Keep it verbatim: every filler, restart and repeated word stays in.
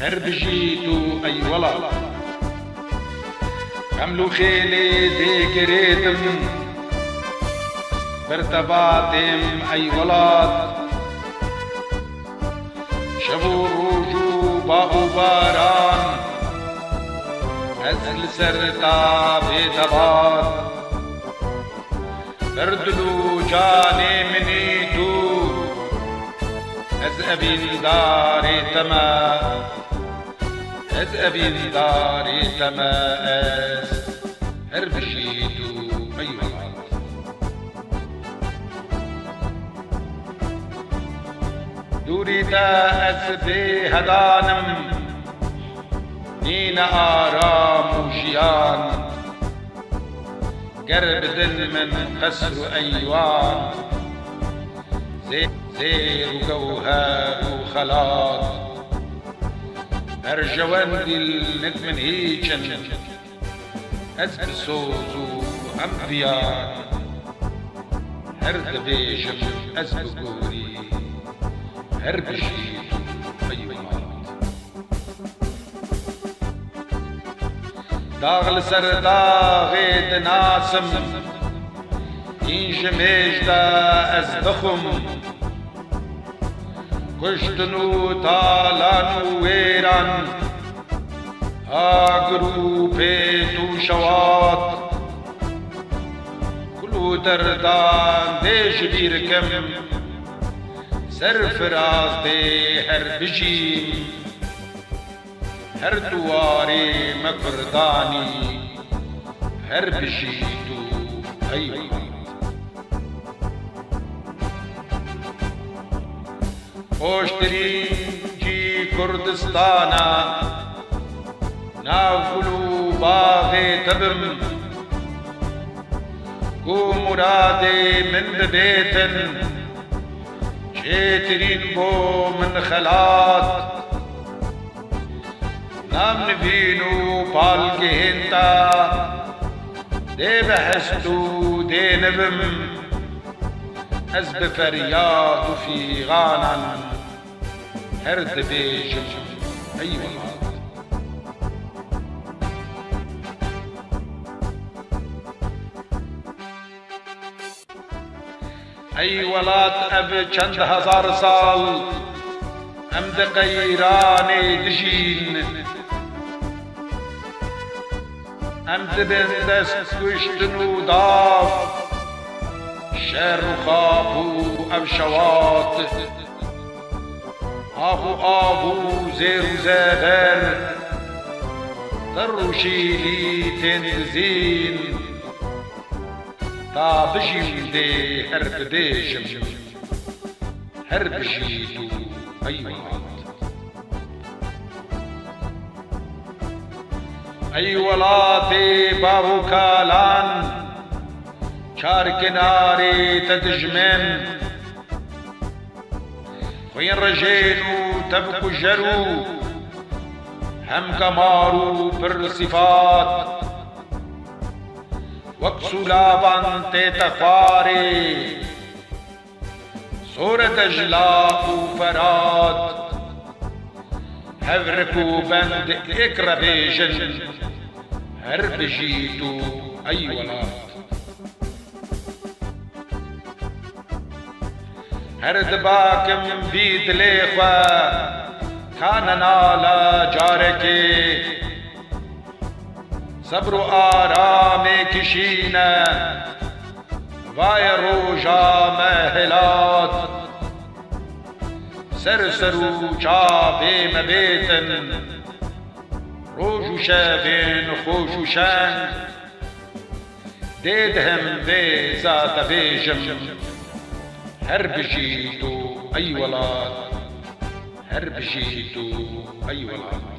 Her bijî tu ey welat. Xemlûxê lê dê girêdim, ber te vatêm ey welat. Şev û roj û ba û baran, ez li ser ta bêtebat. Ber dil û canê min î tu, ez evîndarê te me, ez evîndarê te me, ez her bijî tu ey welat. Dûrî te ez bêhedan im, nîne aram û jiyan. Ger bidin min qesr û eywan, zê-, zêr û gewher û xelat, berjewendî li nik min hîç in. Ez bi soz û em bi yan, her dibêjim ez bi gorî, her bijî tu ey welat. Dax li ser daxê dinasim, hîn ji mêj de ez dixwim. Kuştin û talan û wêran, agir û pêt û şewat, kul û derdan dê ji bîr kim, serfiraz dê her bijîm. Her tu warê me kurdanî, her bijî tu ey welat. Xweştirîn cî Kurdistana, nav gul û baxê te bim. Ku muradê min bibêtin, çêtirîn bo min xelat. Nam nivîn û palgihên te dê bi hest û dê nivim. Ez bi feryad û fîxanan her dibêjim ey welat. Ey welat, ev çend hezar sal em di qeyranê dijîn. Em dibin dest kuştin û dav, şer û xap û ev şewat. Ax û av û zêr û zever, tir û şîlî tên dizîn. Ta bijîm dê her bibêjim, her bijî tu ey welat. Ey welatê bav û kalan, çar kinarê te dijmin, xwîn rejên û tevkujer û hem gemar û pir sîfat. Wek sûlavan tête xwarê, sore Decla û Ferat. Hev rik û bend êk re bêjin, her bijî tu ey welat. Her dibakim vî dilê xwe, ka nenala carekê. Sebr û aramê kişîne, vaye roja me hilat. Ser ser û çavê me bêtin, roj û şevên xweş û şeng. Dê di hemvêza te bêjim, her bijî tu ey welat, her bijî tu ey welat.